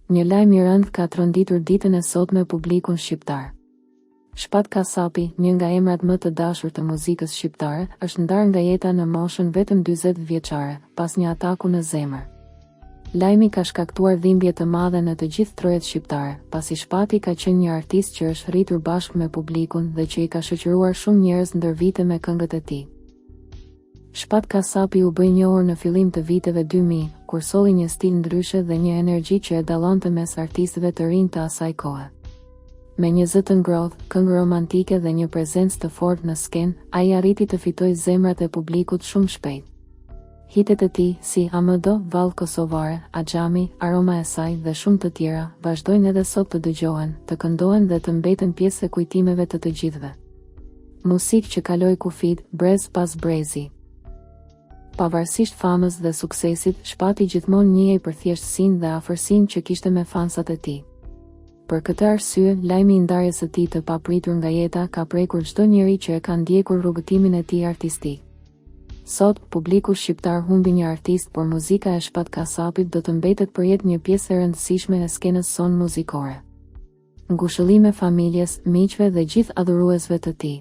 Një lajm i rëndë ka tronditur ditën e sotme publikun shqiptar. Shpat Kasapi, një nga emrat më të dashur të muzikës shqiptare, është ndarë nga jeta në moshën vetëm 40 vjeçare, pas një ataku në zemër. Lajmi ka shkaktuar dhimbje të madhe në të gjithë trojet shqiptare, pasi Shpati ka qenë një artist që është rritur bashkë me publikun dhe që i ka shoqëruar shumë njerëz ndër vite me këngët e tij. Shpat Kasapi u bë i njohur në fillim të viteve 2000, kur solli një stil ndryshe dhe një energji që e dallonte mes artistëve të rinj të asaj kohe. Me një zë të ngrohtë, këngë romantike dhe një prezencë të fortë në skenë, ai arriti të fitojë zemrat e publikut shumë shpejt. Hitet e tij, si A më do, Vallë Kosovare, Axhami, Aroma e saj dhe shumë të tjera, vazhdojnë edhe sot të dëgjohen, të këndohen dhe të mbeten pjesë e kujtimeve të të gjithëve. Muzikë që kaloi kufijtë, brez pas brezi. Pavarësisht famës dhe suksesit, Shpati gjithmonë njihej për thjeshtësinë dhe afërsinë që kishte me fansat e tij. Për këtë arsye, lajmi i ndarjes së tij të papritur nga jeta ka prekur çdo njeri që e ka ndjekur rrugëtimin e tij artistik. Sot, publiku shqiptar humbi një artist, por muzika e Shpat Kasapit do të mbetet përjetë një pjesë e rëndësishme e skenës sonë muzikore. Ngushëllime familjes, miqve dhe gjithë adhuruesve të tij.